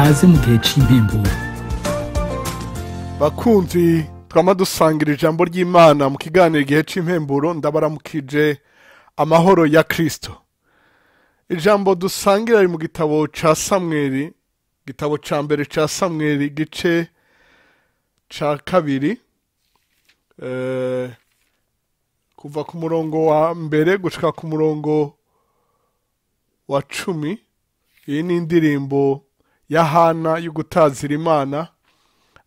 Kaze mu gihe c'impemburo. Bakunzi twama dusangira ijambo ry'Imana mu kiganiro igihe c'impemburo, ndabaramukije amahoro ya Kristo. Ijambo dusangira riri mu gitabo ca Samweli, gitabo ca mbere ca Samweli, igice ca kabiri, kuva ku murongo wa mbere gushika ku murongo wa 10. Iyi ni indirimbo ya Hana yo gutazira Imana,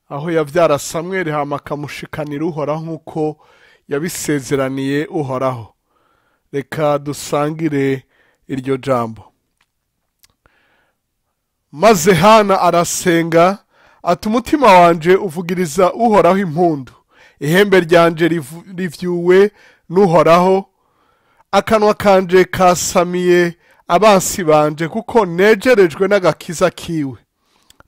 aho yavyara Samweli hama akamushikanira Uhoraho nk'uko yabisezeraniye Uhoraho. Reka dusangire iryo jambo. Maze Hana arasenga ati: umutima wanje uvugiriza Uhoraho impundu, ihembe ryanje rivyuwe n'Uhoraho, akanwa kanje kasamiye abansi banje, kuko nejerejwe n'agakiza kiwe.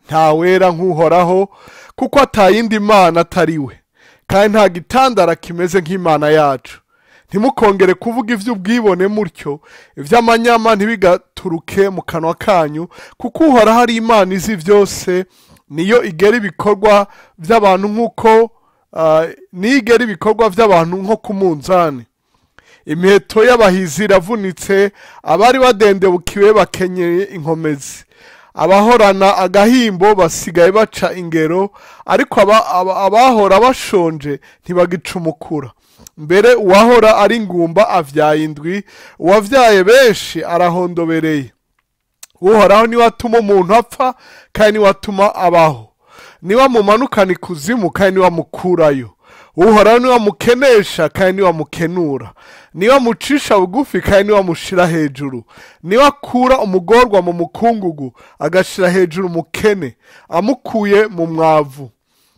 Nta wera nk'Uhoraho, kuko atayindi mana atariwe, kandi nta gitandara kimeze nk'Imana yacu. Ntimukongere kuvuga ivy'ubwibone mutyo, ivy'amanyama ntibigaturuke mu kanwa kanyu, kuko Uhoraho ari Imana izi vyose, niyo igera ibikorwa vy'abantu nk'uko, niyo igera ibikorwa vy'abantu nko ku munzani. Imiheto y'abahizi iravunitse, abari badendebukiwe bakenyeye inkomezi, abahorana agahimbo basigaye baca ingero, ariko abahora bashonje ntibagicumukura. Mbere uwahora ari ingumba avyaye indwi, uwavyaye benshi arahondobereye. Uhoraho niwe atuma umuntu apfa, kandi niwe atuma abaho, niwe amumanukana ikuzimu, kandi niwe amukurayo. Uhoraho niwe amukenesha, kandi niwe amukenura, niwe amucisha bugufi, kandi niwe amushira hejuru, niwe akura umugorwa mu mukungugu, agashira hejuru umukene, amukuye mu mwavu,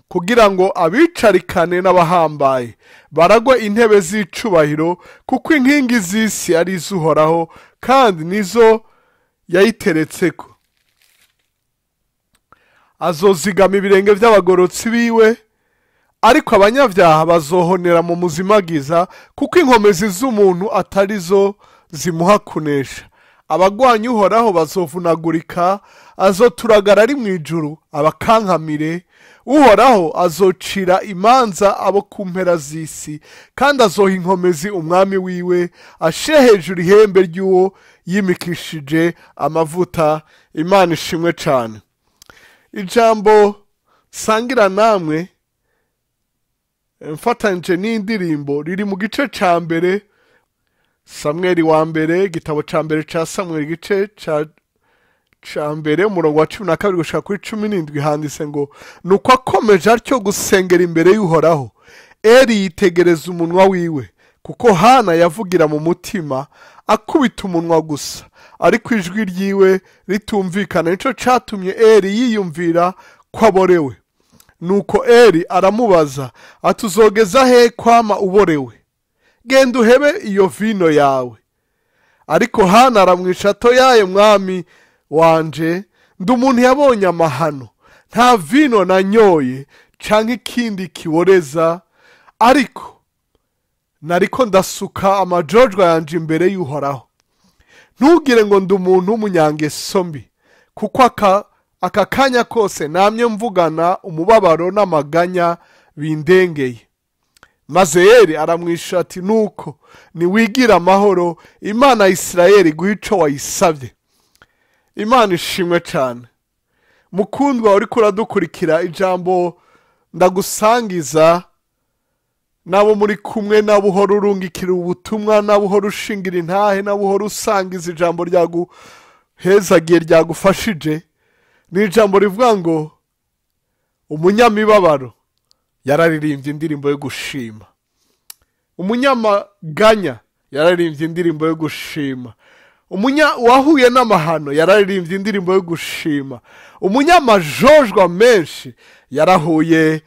kugira ngo abicarikane n'abahambaye baragwe intebe z'icubahiro, kuko inkingi z'isi ari iz'Uhoraho, kandi nizo yayiteretseko. Azozigama ibirenge vy'abagorotsi biwe, ariko abanyavyaha bazohonera mu muzimagiza, kuko inkomezi z'umuntu atarizo zimuha kunesha. Abagwanya Uhoraho bazovunagurika, azoturagara ari mw'ijuru abakankamire. Uhoraho azocira imanza abo ku mpera z'isi, kandi azoha inkomezi umwami wiwe, ashire hejuru ihembe ry'uwo yimikishije amavuta. Imana ishimwe cane. Ijambo sangira namwe mfatanyije n'indirimbo riri mu gice ca mbere Samweli wa mbere, igitabo ca mbere ca Samweli, igice ca mbere umurongo wa 12 gushika kuri 17, handitse ngo: nuko akomeje atyo gusengera imbere y'Uhoraho, Eli yitegereza umunwa wiwe, kuko Hana yavugira mu mutima akubita umunwa gusa, ariko ijwi ryiwe ritumvikana. Nico catumye Eli yiyumvira ko aborewe. Nuko Eli aramubaza ati: uzogeza he kwama uborewe? Genda uhebe iyo vino yawe. Ariko Hana aramwisha ato: yaye mwami wanje, ndi umuntu yabonye amahano, nta vino nanyoye canke ikindi kiboreza, ariko nariko ndasuka amajojwa yanje imbere y'Uhoraho. Ntugire ngo ndi umuntu w'umunyangeso mbi, kuko aka kanya kose namye mvugana umubabaro n'amaganya bindengeye. Maze Eli aramwisha ati: nuko niwigira amahoro, Imana ya Isirayeli iguhe ico wayisavye. Imana ishimwe cane. Mukundwa uriko uradukurikira, ijambo ndagusangiza nabo muri kumwe, nabo uhora urungikira ubutumwa, nabo uhora ushingira intahe, nabo uhora usangiza ijambo ryaguhezagiye ryagufashije, ni ijambo rivuga ngo umunyamibabaro yararirimbye indirimbo yo gushima, umunyamaganya yararirimbye indirimbo yo gushima, wahuye n'amahano yararirimbye indirimbo yo gushima, umunyamajojwa menshi yarahuye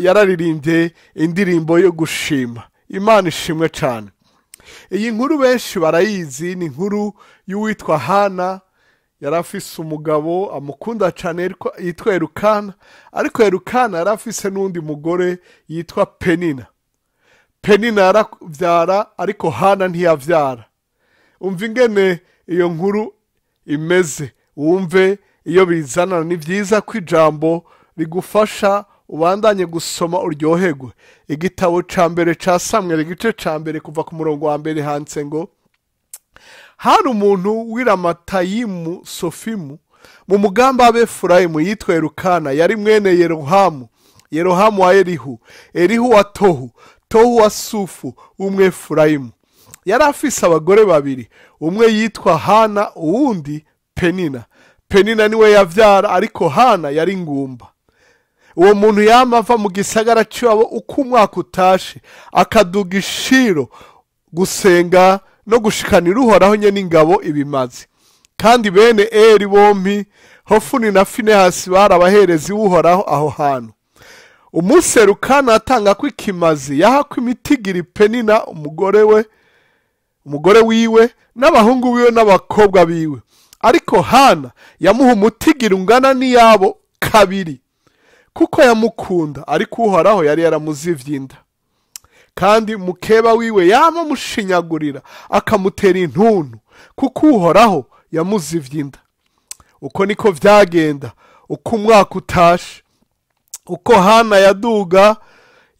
yararirimbye indirimbo yo gushima. Imana ishimwe cyane. Iyi nkuru benshi barayizi, ni inkuru y'uwitwa Hana. Yarafise umugabo amukunda cyane yitwa Elukana, ariko Elukana yarafise n'undi mugore yitwa Penina. Penina yaravyara ariko Hana ntiyavyara. Umva ingene iyo nkuru imeze, wumve Iyo bizana ni byiza ko ijambo rigufasha ubandanye gusoma uryoherwe. Igitabo ca mbere ca Samweli igice ca mbere kuva ku murongo wa mbere handitse ngo: hari umuntu w'iramatayimu Sofimu mu mugamba w'Abefurayimu yitwa Elukana, yari mwene Yerohamu, Yerohamu wa Elihu, Elihu wa Tohu, Tohu wa Sufu w'Umwefurayimu. Yari afise abagore babiri, umwe yitwa Hana uwundi Penina. Penina niwe yavyara, ariko Hana yari ingumba. Uwo muntu yama ava mu gisagara c'iwabo uko umwaka utashe, akaduga ishiro gusenga no gushikanira Uhoraho nyene ingabo ibimazi. Kandi bene Eri bompi, Hofuni na Finehasi, bari abaherezi b'Uhoraho aho hantu. Umunsi Elukana atanga ko ikimazi, yahako imitigiri Penina umugore we, umugore wiwe, n'abahungu biwe n'abakobwa biwe. Ariko Hana yamuha umutigiri ungana n'iyabo kabiri, kuko yamukunda, ariko Uhoraho yari yaramuzivye inda. Kandi mukeba wiwe yama amushinyagurira, akamutera intuntu, kuko Uhoraho yamuzivye inda. Uko niko vyagenda uko umwaka utashe. Uko Hana yaduga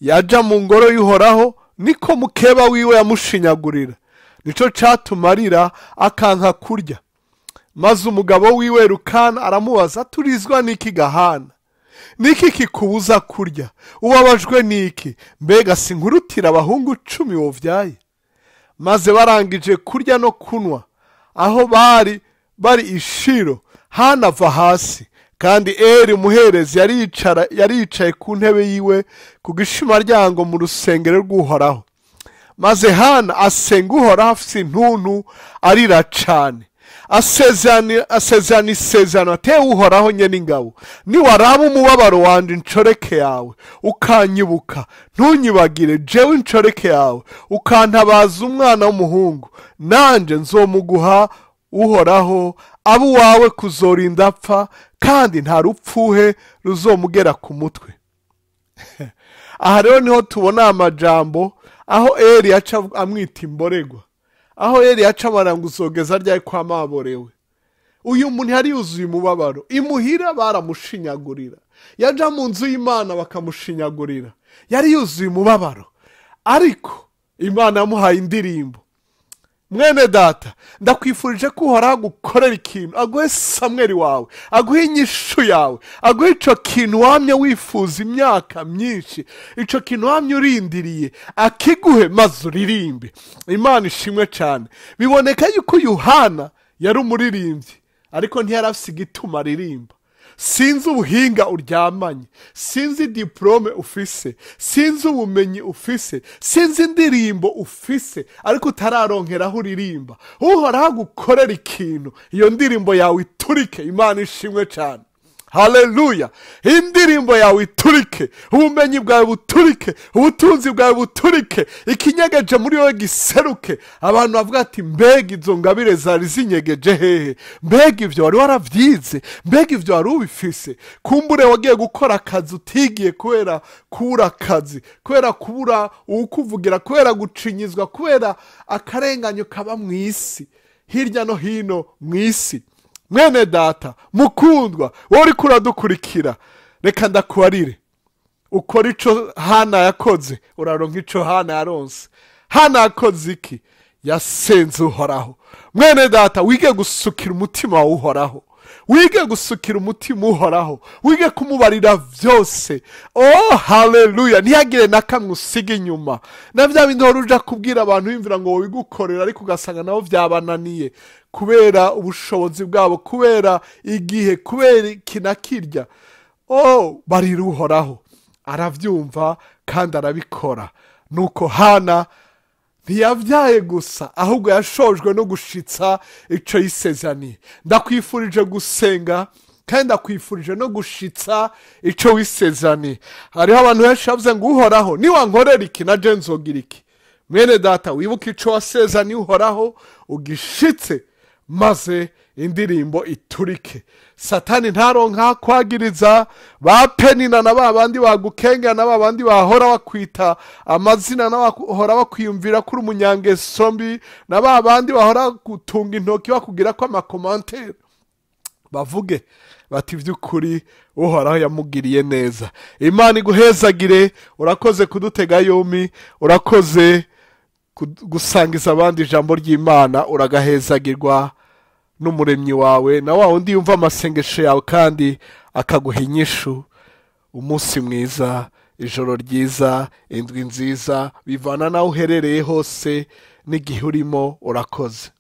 yaja mu ngoro y'Uhoraho, niko mukeba wiwe yamushinyagurira. Nico catuma arira akanka kurya. Maze umugabo wiwe Elukana aramubaza, turizwa n'iki gahana? Niki kikubuza kurya? Ubabajwe n'iki? Mbega sinkurutira abahungu 10 wovyaye? Maze barangije kurya no kunwa, aho bari bari ishiro, Hana ava hasi. Kandi Eri umuherezi yari yicaye ku ntebe yiwe ku gishimaryango mu rusengero rw'Uhoraho. Maze Hana asenga Uhoraho afise intuntu, arira cane. Asezerana isezerano ateye Uhoraho nyene ingabo: niwaraba umubabaro wanje incoreke yawe, ukanyibuka ntunyibagire jewe incoreke yawe, ukantabaza umwana w'umuhungu, nanje nzomuguha Uhoraho abe uwawe kuzorinda apfa, kandi nta rupfuhe ruzomugera ku mutwe. Aha rero niho tubona amajambo aho Eri aca amwita imboregwa, aho Eri aca amara ngo uzogeza ryari kwa maborewe. Uyu muntu yari yuzuye umubabaro, imuhira baramushinyagurira, yaja mu nzu y'Imana bakamushinyagurira, yari yuzuye umubabaro, ariko Imana yamuhaye indirimbo. Mwene data, ndakwifurije ko Uhoraho agukorera ikintu, aguhe Samweli wawe, aguhe inyishu yawe, aguhe ico kintu wamye wifuza imyaka myinshi, ico kintu wamye urindiriye, akiguhe maze uririmbe. Imana ishimwe cane. Biboneka yuko Yohana yari umuririmbyi, ariko ntiyari afise igituma aririmba. Sinzi ubuhinga uryamanye, sinzi diplome ufise, sinzi ubumenyi ufise, sinzi indirimbo ufise, ariko utararonkeraho uririmba. Uhoraho agukorera ikintu, iyo ndirimbo yawe iturike. Imana ishimwe cane. Haleluya! Indirimbo yawe iturike, ubumenyi bwawe buturike, ubutunzi bwawe buturike, ikinyegeje muri wowe giseruke. Abantu bavuga ati mbega izo ngabire zari zinyegeje hehe? Mbega ivyo wari waravyize? Mbega ivyo wari ubifise? Kumbure wagiye gukora akazi utigiye kubera kubura akazi, kubera kubura uwukuvugira, kubera gucinyizwa, kubera akarenganyo kaba mw'isi, hirya no hino mw'isi. Mwene data mukundwa, wowe uriko uradukurikira, reka ndakubarire, ukora ico Hana yakoze, uraronka ico Hana yaronse. Hana yakoze iki? Yasenze Uhoraho. Mwene data, wige gusukira umutima wawe Uhoraho, wige gusukira umutima Uhoraho, wige kumubarira vyose. Oh haleluya! Ntihagire na kamwe usiga inyuma. Na vya bindi uhora uja kubwira abantu wiyumvira ngo wobigukorera, ariko ugasanga nabo vyabananiye kubera ubushobozi bwabo, kubera igihe, kubera iki na kirya. Oh, barira Uhoraho, aravyumva kandi arabikora. Nuko Hana ntiyavyaye gusa, ahubwo yashojwe no gushitsa ico yisezeraniye. Ndakwifurije gusenga kandi ndakwifurije no gushitsa ico wisezeraniye. Hariho abantu benshi bavuze ngo Uhoraho niwankorera iki naje nzogira iki. Mwene data, wibuke ico wasezeraniye Uhoraho ugishitse, maze indirimbo iturike. Satani ntaronka kwagiriza ba Penina na ba bandi bagukengera na ba bandi bahora bakwita amazina na bahora bakwiyumvira kuri umunyangeso mbi na ba bandi bahora gutunga intoki bakubwira ko amakomantere. Bavuge bati: "By'ukuri Uhoraho yamugiriye neza." Imana iguhezagire. Urakoze kudutega yombi, urakoze gusangiza abandi ijambo ry'Imana. Uragahezagirwa n'Umuremyi wawe na wa wundi yumva amasengesho yawe kandi akaguha inyishu. Umunsi mwiza, ijoro ryiza, indwi nziza, bivana naho uherereye hose n'igihe urimo. Urakoze.